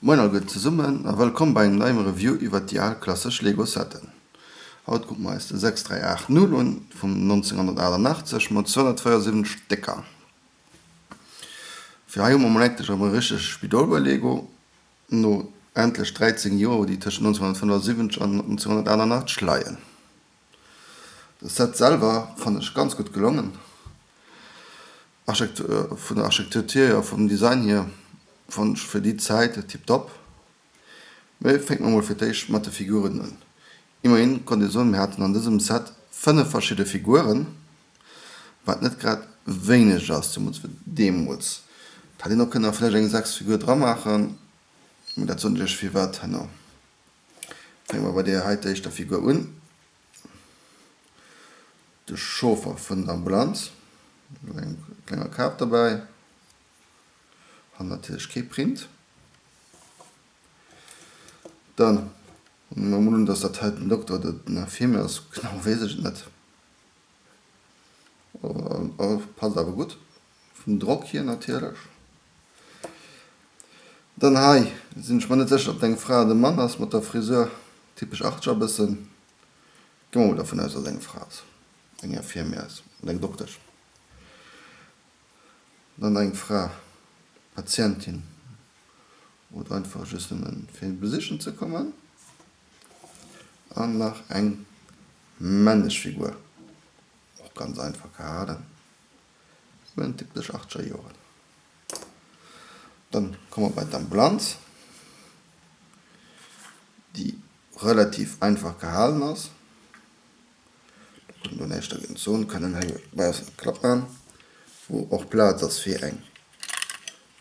Moien alleguerten zesummen a wëllkomm bei engem neiem Review iwwert déi al klassesch Lego Setten. Haut kucke mer eis de 6380 un vum 1988 mat 274 Stécker. Fir hei hu mer mol endlech erëm e richtege Spidol bei Lego, no endlech 13 Joer wou déi tëschent 1975 an 1988 leien. De Set selwer fannen ech ganz gutt gelongen. Vun der Architektur hier, vum Design hier fannen ech fir déi Zäit tiptop. Mee fänke mer mol fir d'éischt mat de Figuren un. Immerhin konnt ee soen, mir haten an dësem Set 5 verschidde Figuren, wat net grad wéineg ass, zemools fir deemools. Et hätt een och kënnen nach vläicht eng sechst Figur dramaachen, mee dat soen ech iech firwat herno. Fänke mer bei deeër heiter éischter Figur un, de Chauffer vun der Ambulanz mat enger klenger Kap derbäi, han natierlech kee Print. Dann huele mer mol un, dass dat hei den Dokter oder den Infirmier ass, genau weess ech et net, passt awer gutt vum Drock hier natierlech. Dann hei sinn ech mer net sécher ob et eng Fra oder e Mann ass mat der Frisur, typesch Achtger bëssen. Gi mer mol dervun aus dass et eng Fra ass, eng Infirmière ass oder eng Doktesch. Dann eng Fra, Patientin oder einfach just nëmmen fir besichen ze kommen. An nach eng männlech Figur, och ganz einfach gehalen. Sou typesch achtzeger Joren. Dann komme mer bei d'Ambulanz, déi relativ einfach gehalen ass. Do kann een näischt dergéint soen, kann een hei baussen d'Klapp man, wou och Plaz ass fir eng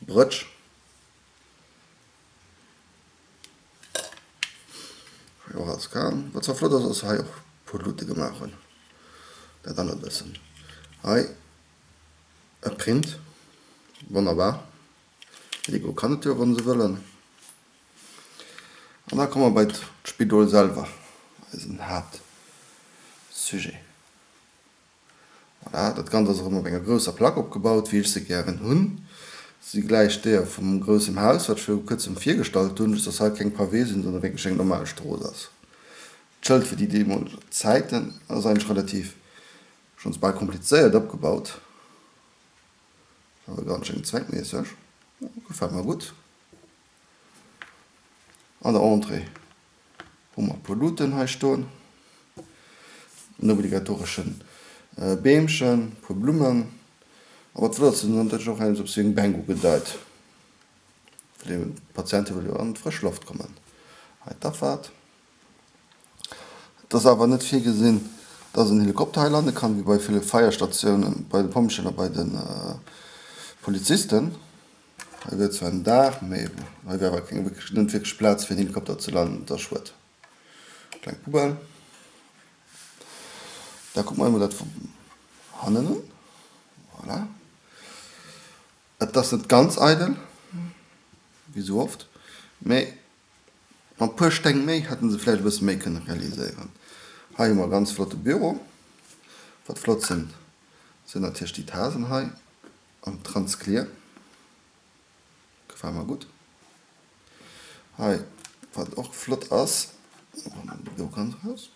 Brëtsch. Hei och alles kan. Wat zwar flott ass, ass hei och puer Luute gemaach hunn. Dat anert bëssen. Hei e Print. Wonnerbar. Lego kann et jo, wann se wëllen. An da komme mer bei d'Spidol selwer, eisen Haaptsujet. Voilà, dat Ganzt ass erëm op enger grousser Plack opgebaut, wéi ech se gären hunn. Si gläicht deeër vum groussem Haus, wat ech viru kuerzem virgestallt hunn, just dass hei keng Pavée sinn, sondern wierklech eng normal Strooss ass. D'Schëld fir déi deemoleg Zäiten ass eigentlech relativ, schonns bal komplizéiert opgebaut, awer ganz schéin zweckméisseg, gefält mer gutt. An der Entrée hu mer e puer Luuten hei stoen, en obligatoreschen Beemchen, e puer Blummen. A wat flott ass, hunn natierlech och eppes op seng Bänk ugedeit, well d'Patiente wëlle jo an d'frësch Loft kommen. Hei d'Afaart. Et ass awer net virgesinn, dass en Helikopter hei lande kann, wéi bei ville Feierstatiounen, bei de Pompjeeën a bei de Polizisten. Hei wier zwar en Daach, mee hei wier awer keng wierklech, net wierklech Plaz fir en Helikopter ze landen, dat ass schued. Kleng Poubelle. Da kucke mer emol dat vun hannen un. Voilà. Et ass net ganz eidel, wéi sou oft, mee mat e puer Steng méi hätte se vläicht e bësse méi kënne realiséieren. Hei hu mer e ganz flotte Büro. Wat flott sinn, sinn natierlech déi Tasen hei. Am Transclear gefällt mer gutt. Hei wat och flott ass, do ganz raus,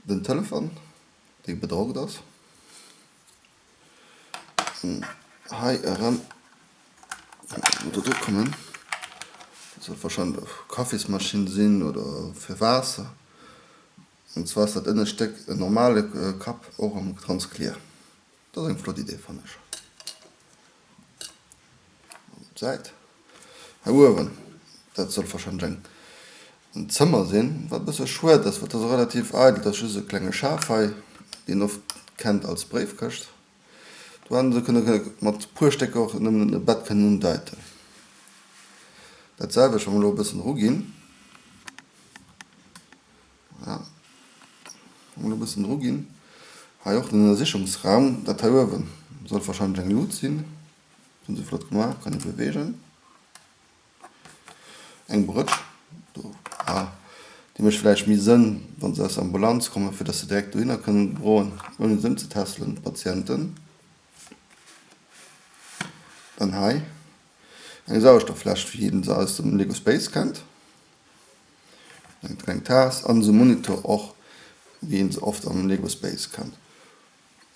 den Telefon dee bedrogt ass. An hei erëm do dru kommen, dat soll wahrscheinlech eng Kaffismaschinn sinn oder fir Waasser. An zwar ass dat ënnescht Stéck en normale Kapp och am Transclear. Dat ass eng flott Idee fannen ech. Op d'Säit. Hei uewen, dat soll wahrscheinlech eng en Zëmmer sinn, wat e bësse schued ass, well et ass relativ eidel. Et ass just e klenge Schaf hei, deen een oft kennt als Bréifkëscht. Do hätten se kënne mat e puer Stécker och nëmmen e Bett kënnen undeiten. Dat selwecht, wa mer elo e bëssen eruginn. Voilà. Mol e bëssen dru ginn. Hei och den Ënnersichungsraum. Dat hei uewen soll wahrscheinlech eng Lut sinn. Hunn se flott gemaach, kann ee beweegen. Eng Brëtsch. Do, ah, déi mécht vläicht méi Sënn, wa se aus der Ambulanz kommen, fir dass se direkt dohinner kënnen droen, ouni se ëmzetässelen, d'Patienten. Dann hei. Eng Sauerstofffläsch wéi een se aus dem Lego Space kennt. Eng kleng Taass an esou Monitor och wéi een se oft am Lego Space kennt.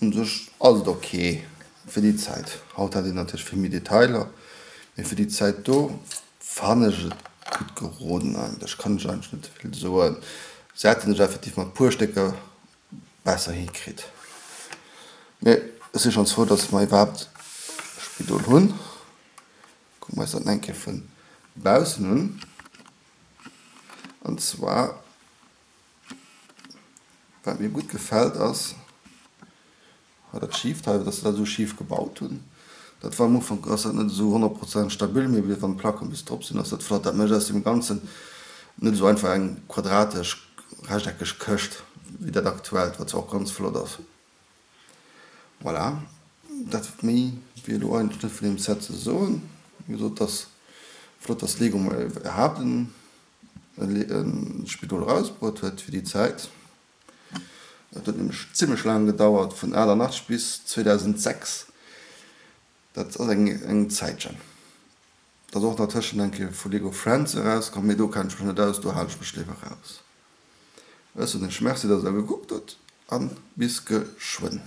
Un sech ass et ok fir déi Zäit. Haut hätt een natierlech vill méi Detailer, mee fir déi Zäit do fannen ech et gutt geroden eigentlech. Kann ech eigentlech net vill soen. Se hätten sech effektiv mat puer Stécker besser hikritt. Mee ech si schonns frou, dass mer iwwerhaapt e Spidol hunn. Kucke mer eis dat nach eng Kéier vun baussen un. An zwar. Wat mir gutt gefält ass, hei dat Schieft hei, dass se dat esou schif gebaut hunn. Dat war am Ufank ass dat net esou 100 Prozent stabil, mee wann d'Placken bis drop sinn, ass dat flott. Dat mécht aus deem Ganzen net esou einfach eng quadratesch, rechteckeg Këscht wéi dat aktuellt, wat zwar och ganz flott ass. Voilà, dat méi wier elo eigentlech net vun deem Set ze soen. Wéi gesot, et ass flott, dass Lego mol iwwerhaapt en en Spidol erausbruet huet fir déi Zäit. Et huet nämlech zimmlech laang gedauert, vun 88 bis 2006, dat ass eng eng Zäitchen. Et ass och dertëschent eng Kéier vu Lego Friends erauskomm, mee do kennen ech mech net aus, do halen ech mech léiwer raus. Ech soen iech Merci, dass der gekuckt hutt, a bis geschwënn.